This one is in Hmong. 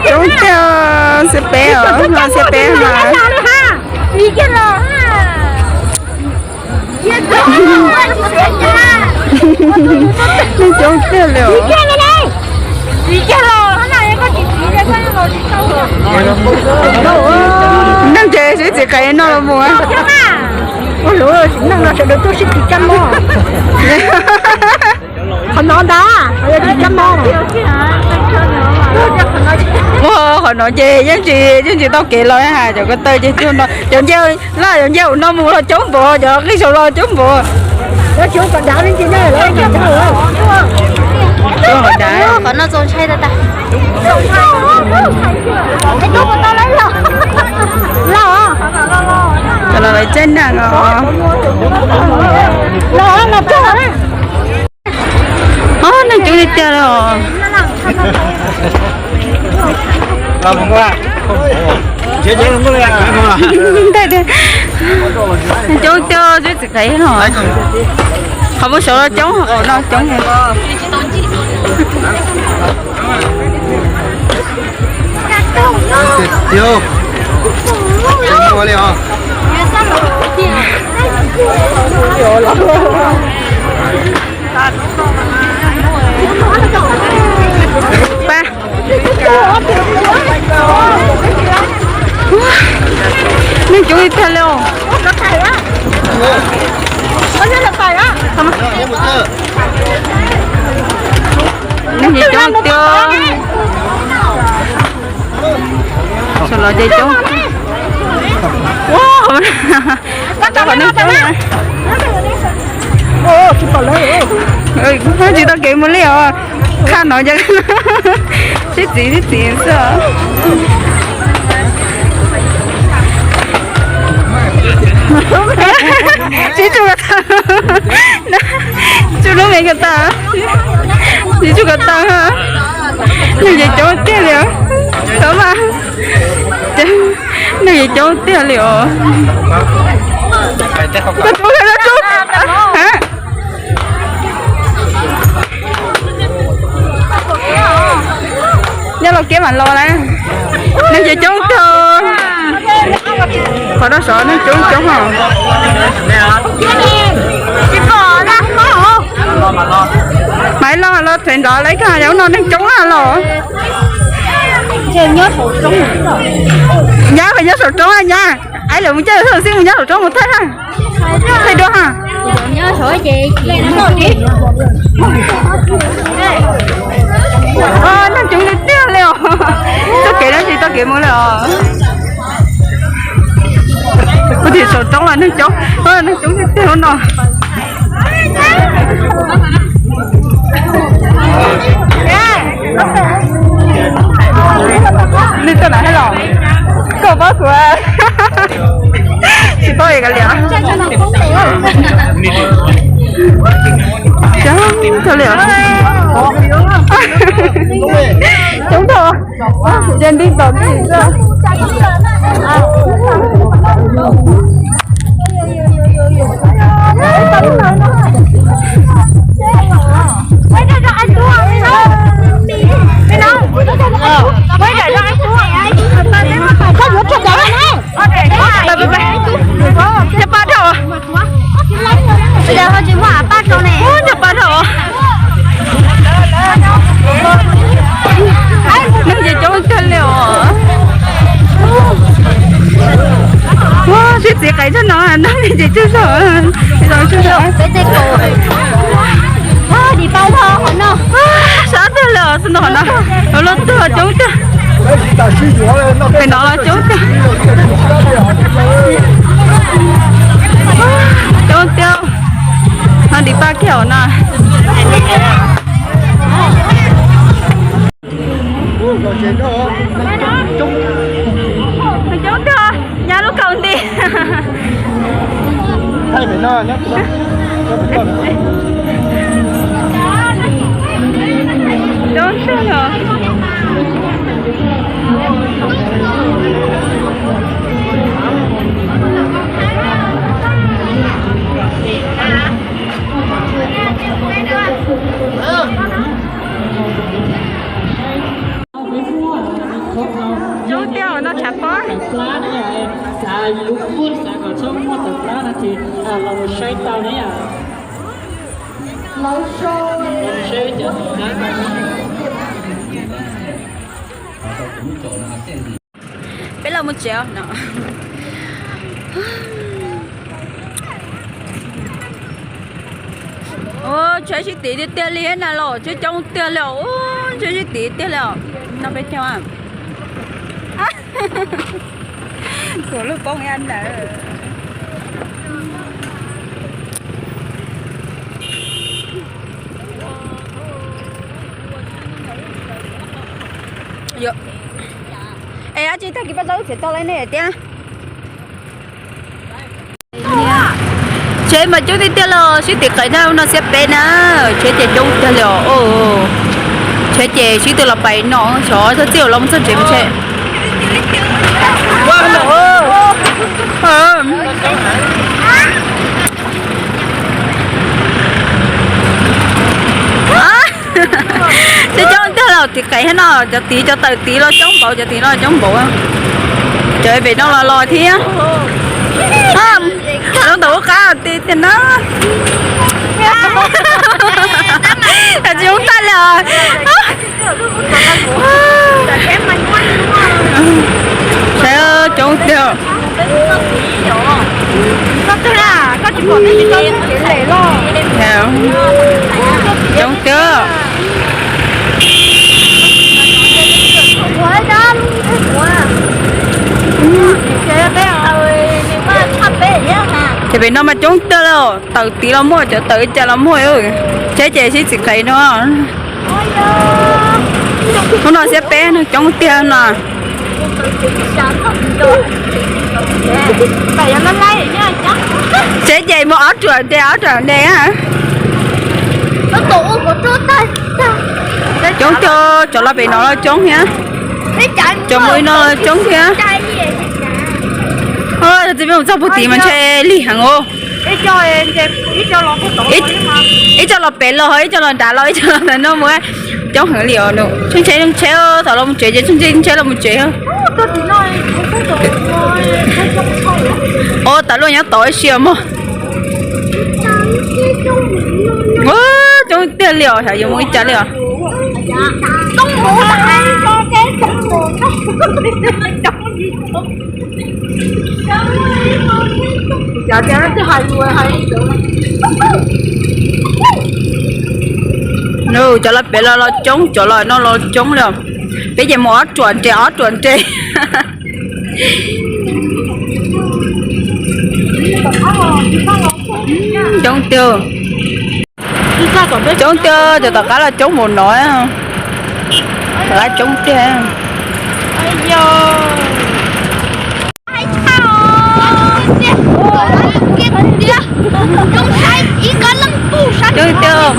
Coob tiag, xiab peb os, xiab peb mas. Neeg coob tiag li os. Neeg ces sib txiv qe noj los mus. Qhov no ntag, tsis cab mob. Ua qhov no ces yeej tsis, yeej tsis tau kev los ha, cov ko taw ces cov no, cov nce, laj cov nce ua no mus los coob npaum, cov qij saum los coob npaum. Qhov no txaus ntshai tag tag. Cov no lawv caij neeg os. Neeg coob tiag tiag li os. Neeg coob tiag, sib txiv qe no. Qhov muaj saud los coob, qhov no coob. Pa, neeg coob tiag li os. Neeg coob tiag. Saum no ces coob. Qhov no coob. Tsis tau kev mus li os. Qhov no ces sib txiv sib txiv xwb. Sib tsuj ko taw, tsuj lub me ko taw, sib tsuj ko taw. Neeg ces coob tiag li os. Txhob mas, neeg ces coob tiag li os. Koj tub, koj tub. Nyob Lauj Kiab mam los lawm. Neeg ces coob tiag. Qhov no saud neeg coob coob os. Maiv Lauj los them nrov lawm, ib koj yog ub no neeg coob los. Nyab, koj nyob saum roob nyab. Ai, lawv mus caij xwb, mus nyob saum roob mus thaij ha. Thaij dua ha. Neeg coob li tiag li os. Txoj kev no tsis tau kev mus li os. Kuv tim saum roob los neeg coob, neeg coob tiag tiag no. Nej tuaj na los? Koj paub kuv, tsis paub es kav liam. Coob tag li os. Coob tag. Ces nti tom tim xwb. Cov paj dhau. Cov paj dhau. Neeg ces coob tiag li os. Sib txiv qe tshaj no, neeg ces tshaj zog. Sab tiag li os, xwb no qhov no. Los tuag coob tiag. Pem no los coob tiag. Coob tiag. No ntim paj kiag os no. Coob tiag, nyab lub kaus nti. Coob tiag os. Tawm plab ne yom, xav yuav kuj xav kom txhob muaj tawm plab no ces los mus saib tau ne yom. Los saib cov tawm plab no. Peb los mus tsev no. Tsheb sib tim tiag tiag li na los, tsheb coob tiag li os, tsheb sib tim tiag li os. No peb caug. Kuv lub poob ib ntawd. Es dab tsi tag kis Paj Zaub txiav tau li nej tiag? Tsheb mas coob tiag tiag los sib tim qees na, no xiab peb na. Tsheb ces coob tiag li os. Tsheb ces sib tw los pais no, xyov txog txij los mus txog tsev mas tsheb. Tsheb coob tiag los tim qees thiab no, cov tid cov tawm tid los coob npaum, cov tid los coob npaum. Cov pem no los los thiab. Lub ntawm ub qab ti tiag na. Tsis zoo tag li os. Saib coob tiag. Coob tiag. Ces pem no mas coob tiag li, tawm tid los muaj, cov tawm ib co los muaj. Tsheb ces sib txim qees no. Hnub no xiab peb no coob tiag no. Tsheb ces muaj ob ruam nres, ob ruam nres. Coob tiag, cov los pem no los coob thiab. Cov mus li no los coob thiab. Txiv peb mus txog puag tid mas ntshe lig heev os. Ib co los pem los, ib co los nrad los, ib co los ntawm no mus. Coob heev li os. Tsheej tsheb, tsheej tsheb, thaum los mus tsev ces tsheej tsheb, tsheej tsheb los mus tsev. Os, tas luaj nyob tod ib si mog. Coob tiag li os, xyov yuav mus ib co li os. Nws cov los pem los los coob, cov los no los coob li os. Peb ces mus ob ruam nres, ob ruam nres. Coob tiag. Coob tiag, cov tom qab los coob npaum no. Tom qab coob tiag. Coob tiag.